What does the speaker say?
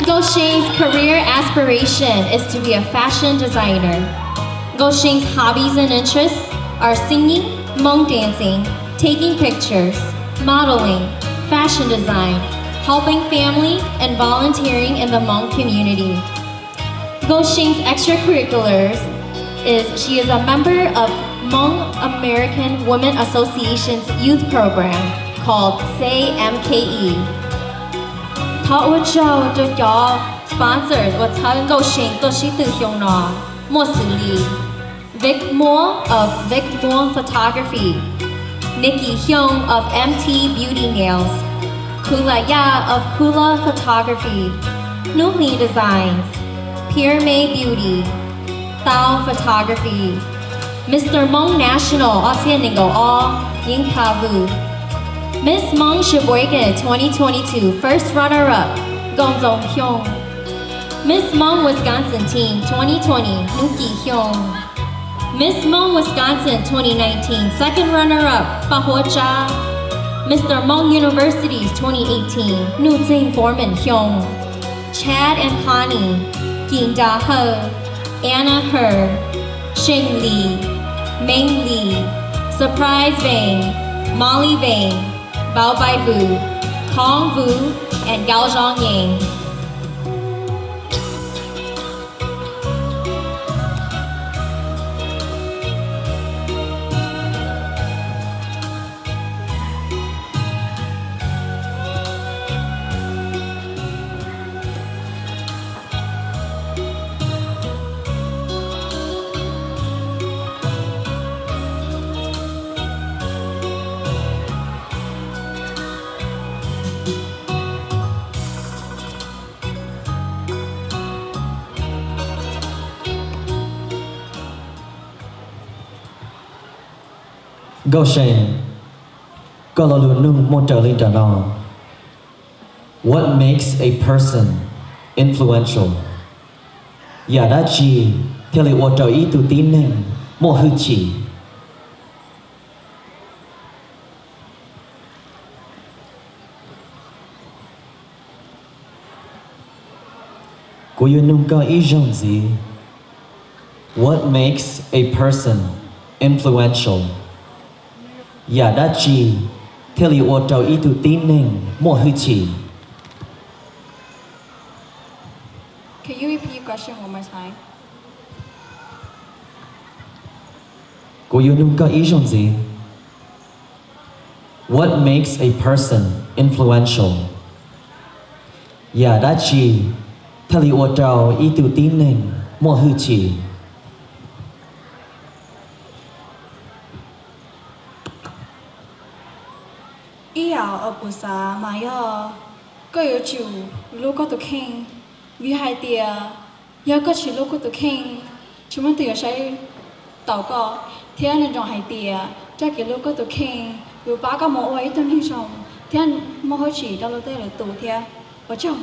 Nkauj See's career aspiration is to be a fashion designer. Nkauj See's hobbies and interests are singing, Hmong dancing, taking pictures, modeling, fashion design, helping family, and volunteering in the Hmong community. Nkauj See's extracurriculars is she is a member of Hmong American Women Association's youth program called Say M K E. Thov ua tsaug rau cov sponsors uas txhawb Nkauj See tuaj sib tw xyoo no, muaj xws li Vic Muoz of Vic Muoz Photography, Nikki Xyooj of M T Beauty Nails, Kula Yaj of Kula Photography, Hnub Hli Designs, Pier May Beauty, Tau Photography, Mister Hmoob National ob txhiab nees nkaum ob, Yeej Pha Vu, Miss Hmong Sheboygan twenty twenty-two first runner-up, Nkauj Ntxoov Xyooj, Miss Hmong Wisconsin Teen twenty twenty, Hnub Kim Xyooj, Miss Hmong Wisconsin twenty nineteen second runner-up, Paj Huab Tsab, Mister Hmong Universities twenty eighteen, Nuj Txeeg Foreman Xyooj, Chad and Connie, Kim Nra Hawj, Anna Her, See Lee, Meng Lee, Surprise Veng, Molly Veng, Bao Bai Vu, Khong Vu, and Gau Zhong Yang. Nkauj See, koj lo lus nug muaj raws li nram no: What makes a person influential? Yam dab tsi thiaj li ua rau ib tug tib neeg muaj hwj chim? Kuv yuav nug koj ib zaug ntxiv: What makes a person influential? Yam dab tsi thiaj li ua rau ib tug tib neeg muaj hwj chim? Kuv yuav nug koj ib zaug ntxiv: What makes a person influential? Yam dab tsi thiaj li ua rau ib tug tib neeg muaj hwj chim? Ib yam uas kuv xav mas yog koj yuav tsum hlub koj tus kheej, vim hais tias yog koj tsis hlub koj tus kheej, tsis muaj leej twg yuav saib taus koj, thiab nco ntsoov hais tias txoj kev hlub koj tus kheej yuav pab koj mus ua ib tug neeg zoo thiab muaj hwj chim rau luag tej lwm tus thiab. Ua tsaug.